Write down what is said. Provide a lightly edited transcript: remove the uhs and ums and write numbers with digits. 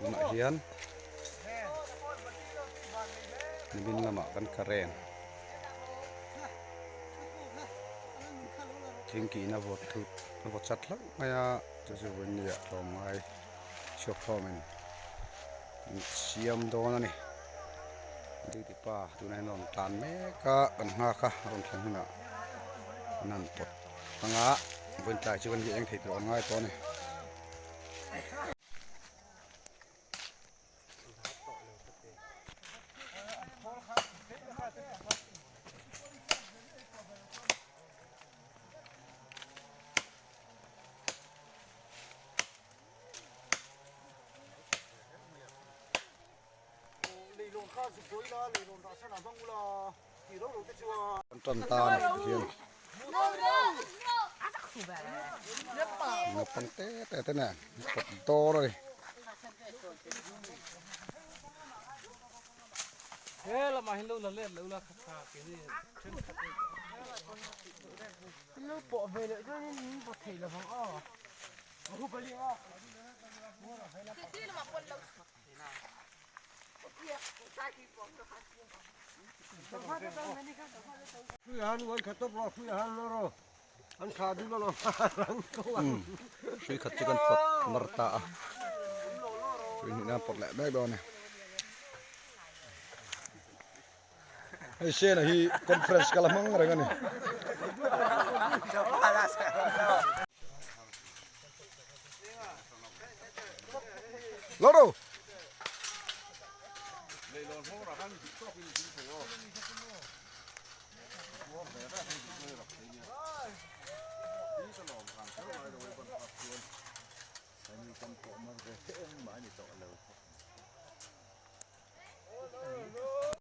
Tunah hian nimin lamah kan current thingkihna vawt thut a vawt chat hlauh mai a chu chu vawinia tlawmngai chhuak khawmin an siam dawn a ni duty pa tunah hian a rawn tlan mek a kan nghak a a rawn thlen hunah an han pawt ang a vawiin tlai chu kan hi eng thei tur an ngai tawh a ni. An tan ta a ni tihian naupang te te te nen kawt dawr a ni. Hrui khat chu kan pawt mar ta a hrui hnih nan pawt leh mek dawn a ni hei sena hi conference kal a hmang reng a ni. Loro.